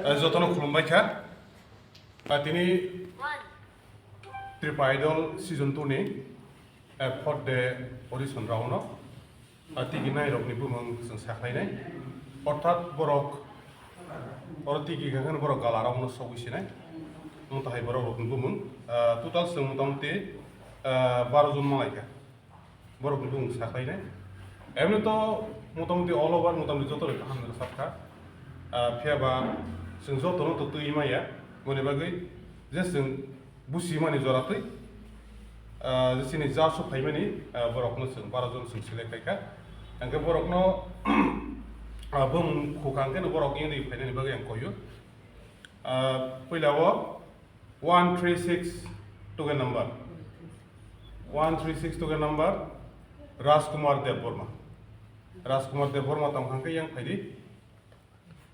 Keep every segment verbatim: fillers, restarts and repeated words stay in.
Eh, jotono khulumbai kha. Ah, tini Tripura Idol season two ni, eh, fourth day audition round o, ah, tigi nai rok ni bumung chwng sakhlai nai. Orthat borok oro tigi kha khe borok gala round o sogwi sinai. Omo tahai borok rok ni bumung, ah, total chwng motamuti, ah, baro jon malai kha. Borok ni bumung sakhlai nai. Emni to motamuti all over motamuti joto rok kaham rwchap kha. Ah, phiya ba chwng joto no to twi maya. Moni bagwi je chwng busi mani jora twi, ah, je chini ja su phaimani, ah, borok no chwng baro jon chwng select khai kha. Hwnkhe borok no, ah, bumung khukha hwnkhe no borok yungwi phainani bagwi ang koyo. Ah, puila o one three six token number. One three six token number, Rajkumar Debbarma. Rajkumar Debbarma tong kha khe yang phaidi.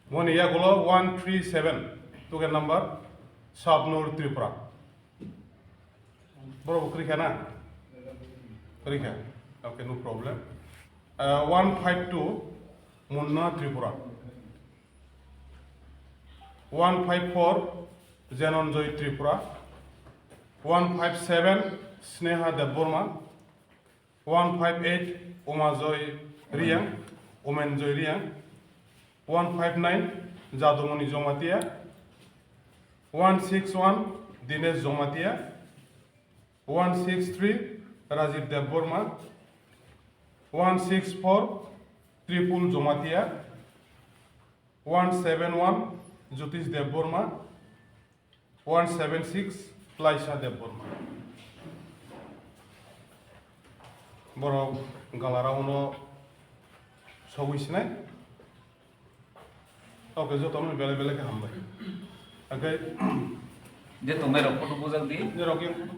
Moni yagulo one three seven token number, Shabnur Tripura. Borok bo kwrwi kha na? Kwrwi kha. Okay, no problem. Uh, one five two, Munna Tripura. One five four, Jananjoy Tripura. One five seven, Sneha Debbarma. One five eight, Umajoy Riang, Umenjoy Riang. One five nine, Jadumoni Jamatia. One six one, Dinesh Jamatia. One six three, Rajiv Debbarma. One six four, Tripul Jamatia. One seven one, Jyotish Debbarma. One seven six, Laisa Debbarma. Borok galarao no sogwi sinai. Oke, jotono belai belai khe hambai. Oke. Je tongnai rok photo bujak di. Nirok yang photo.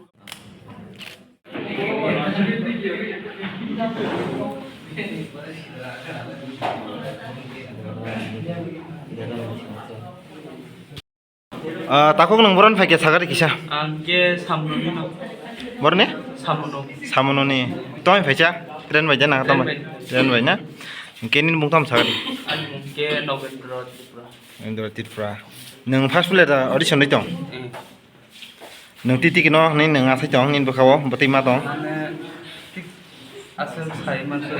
Ah, takhuk nwng boroni phaikhe sagari kisa. Ang khe Samnoni no. Boroni? Samono. Samononi. Tomai phaisa? Train bai de na? Train bai. Train bai na? Hwnkhe nini bumung tamo sagari? Ani bumung khe Nogendra Tripura. Nogendra Tripura. Nwng first player audition ri tong? Eh. Nwng titi kino ni nwng asai tong, nini bwkhao bwtwi ma tong? Mane, tik aswk sai mansa.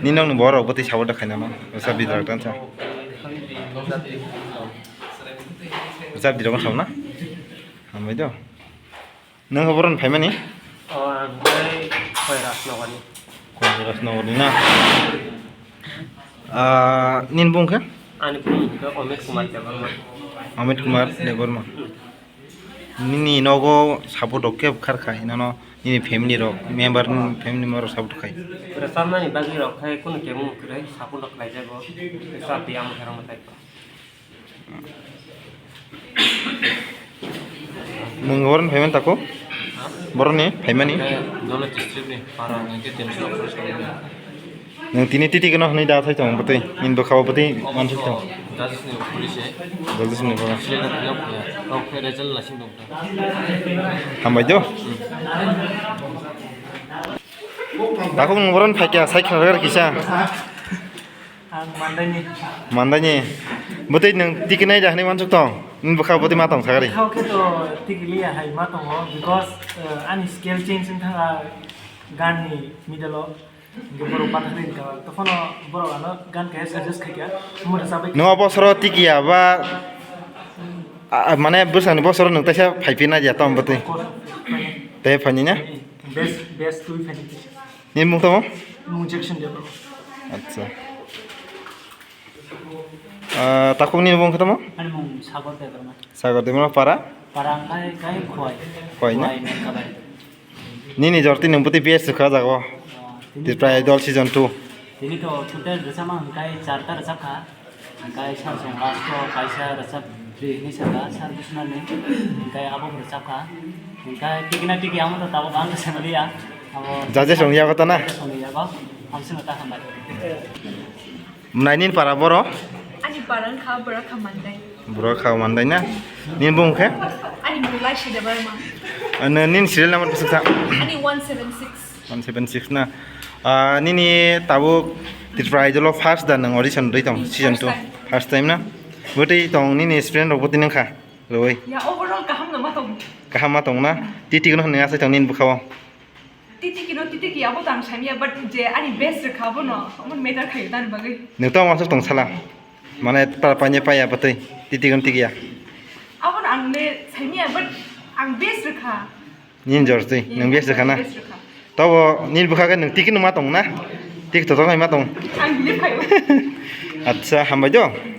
Ni nokni borok bwtwi sabo da khainama, rwchap di drak tansa. Rwchap di rok sao na? Hambai do. Nwng oboron phaimani? O, ang bai Koirasnogorni. Koirasnogorni na? Ah, nini bung khe? Ani bung khe Amit Kumar Debbarma. Amit Kumar Debbarma. Nini nogo support rok khe bwkhar khai, nono nini family rok, member ni family member rok support khai. Rwchapnani bagwi rok khai kunu kemung kwrwi support rok khlai jago. Rwchap di amo khe rwma tai. Nwng boroni phaimani tako? Boroni phaimani? Dole district ni para hwnkhe tension of forest. Nwng tini titi keno hwnwi da thai tong bwtwi, nini bwkhao bwtwi mansuk tong. Judges ni police. Judges ni police. Sila na tino kaya. Kau khe result lasing tong. Hambai do. Tako nwng boroni phaikya sai khna kisa. Ang Mandaini. Mandaini. Bwtwi nwng tiki nai da hwnwi mansuk tong? Nini bwkha bwtwi ma tong sagari? Bwkha khe to tiki liya hai ma tongo, because, eh, ani scale change wng thang a gan ni middle o. Hingke borok pathakni wngkha, tokhono borok ano gan kaisa suggest khaikha, omo rwchapwi. Nwng o bosoro tiki ya ba, a, a, mane bwsani bosoro nwng teisa phai phi nai ya tong bwtwi? Of course. Tei phaini na? Best, best twi phaini. Nini mung tamo? Mung Jackson Debbarma. Acha. Ah, takhukni mung khe tamo? Ani mung Sagar Debbarma. Sagar Debbarma para? Para wngkha kai Khowai. Khowai na? Khowai Mengkabari. Nini jorti nwng bwtwi best kha jago. Oh, tini Tripura to Idol season two. Tini to total rwchapma hwnkhe charta rwchapkha. Hwnkhe sar song last o kaisa rwchap ri hwnwi sakha, sar Biswanathni. Hwnkhe abo rwchapkha. Hwnkhe tikna tiki amo to tabuk ang rwchapmaliya. Abo judges rok yago ta na? Judges rok yago. Hamsino ta hambai. Mwnai nini para boro? Ani para wngkha Bwrakha Mandai. Bwrakha Mandai na? Nini bung khe? Ani bung Laisi Debbarma. Ano nini serial number bwswk sa? Ani one seven six. One seven six na? Ah, nini tabuk Tripura Idol o first da nang audition rwi tong season two? First time. First time na? Bwtwi tong nini student rok bwtwi nang kha rwi? Ya, overall kaham no ma tong. Kaham ma tong na? Titi kono hwnwi asai tong nini bwkha o? Titi kino titi ki abo tang sanya, but je ani best rwkha abo no, amo matter khayo dan bagwi. Nwng to masuk tong sala. Mane para panye paya bwtwi. Titi kono tiki ya. Abo no ang ne sanya, but ang best rwkha. Nin jor twi, nwng best rwkha na? Best rwkha. Tabo nin bwkha khe nwng tiki no ma tong na? Tik to to ma tong. Ang believe khayo. Acha, hambai do.